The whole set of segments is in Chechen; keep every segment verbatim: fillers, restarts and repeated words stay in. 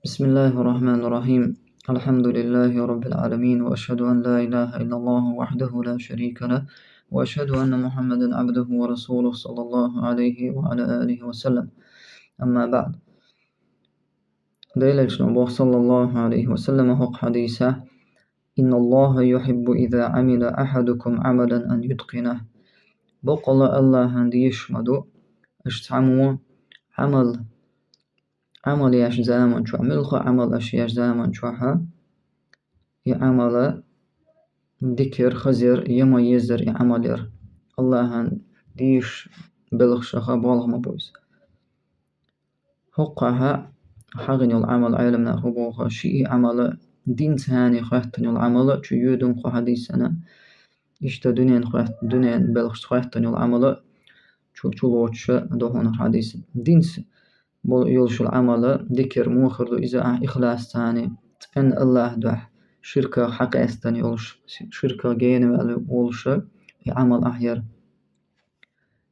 بسم الله الرحمن الرحيم. الحمد لله رب العالمين، وأشهد أن لا إله إلا الله وحده لا شريك له، وأشهد أن محمدا عبده ورسوله، صلى الله عليه وعلى آله وسلم. أما بعد. Делаьчун боху, саллаллаху алейхи ва саллям, хӀокху хьадийса: «Инна Аллаха юхиббу иза амила ахадукум амалан ан юткъина». Баккъала Аллахьан дезаш ма ду, аша цхьаммо Ӏамал, Ӏамал еш заман чохь, муьлхха а Ӏамал аша еш заман чохь, и Ӏамала дика яр, хаза яр, я ма еззара и Ӏамал яр. Аллахьан дезаш белхашха болх ма бу иза. ХӀокхахь хьахийна йолу Ӏамал, Ӏеламнаха боху, шиъ и Ӏамала, динца хьахийна хоьттина йолу Ӏамала чу йоьду кху хьадийсана. Иштта дуьненан хоьт-, дуьненан белхашца хоьттина йолу Ӏамала чу, чулоцуш ду хьуна хьадийса. Динца болу йолуш йолу Ӏамала дика яр муха хир ду, иза ахь ихласца хьахийна, цӀена Аллахьан дуьхьа, ширках хьакъаьстина йолуш, ширках гена ваьлла волуш и Ӏамал ахь яр.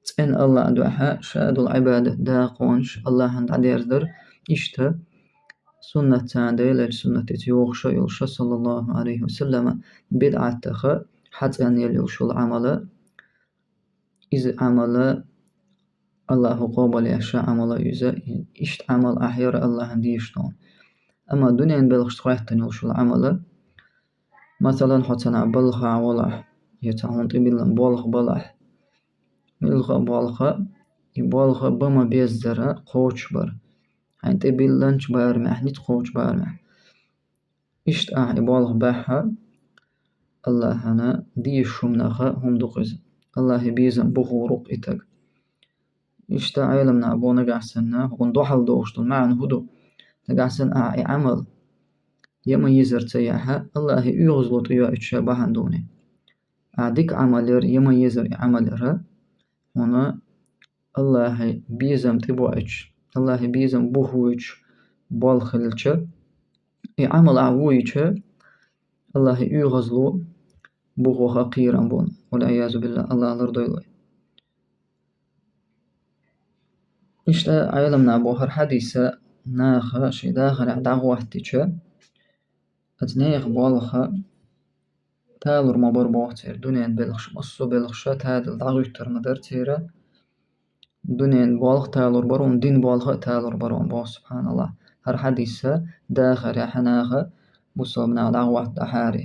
ЦӀена Аллахьан дуьхьа ша долу Ӏибадат, дакъонаш Аллахьана дӀадерзадар, иштта суннат царна, Делан суннатца йогӀуш йолуш, саллаллаху алейхи ва саллама, бидӀатах хьацӀенъелла йолуш йолу Ӏамала, иза Ӏамала Аллахьо къобал еш Ӏамала иза, иштта Ӏамал ахь яр Аллахьан дезаш долу. Амма дуьненан белхашца хоьттина йолуш йолу Ӏамала, масалан, хьо цхьана балхахь валахь, я цхьа хьуна тӀебиллина болх балахь, муьлхха а болх, и болх бан ма-беззара кхочушбар, хьайна тӀебиллинчу барамехь, ницкъ кхочу барамехь. Иштта ахь и болх бахь, Аллахьана дезаш хӀуманах хӀума ду-кх иза. Аллахье безам бухур ву-кх и стаг. Иштта Ӏеламнаха боху, нагахь санна, хӀокхуна дуьхьал догӀуш долу маьӀна хӀун ду? Нагахь санна ахь и Ӏамал я ма еззара ца яхь, Аллахье оьгӀазло тӀейоуьйтуш бахьана ду-кх и. Ахь дика Ӏамал яр, я ма еззара и Ӏамал яр, хьуна Аллахье безам тӀебоуьйтуш, Аллахье безам бухуьйтуш болх хилча, и Ӏамал ахь вуьйча, Аллахье оьгӀазло бухуха кхерам бу. Вал-Ӏиязу биллахӀ, Аллахь лардойла вай. Иштта Ӏеламнаха боху, хӀара хьадийса наха шайн дахарехь дӀахӀоттийча, оцу нехан болх талур ма бара боху церан, дуьненан белхаш, массо а белхаш тадала дӀахӀуьттур ма дара церан, дуьненан болх талур бара, динан болх а талур бара боху, субханаллахӀ. ХӀара хьадийса дахарехь наха, бусалба наха дӀахӀоттадахьара.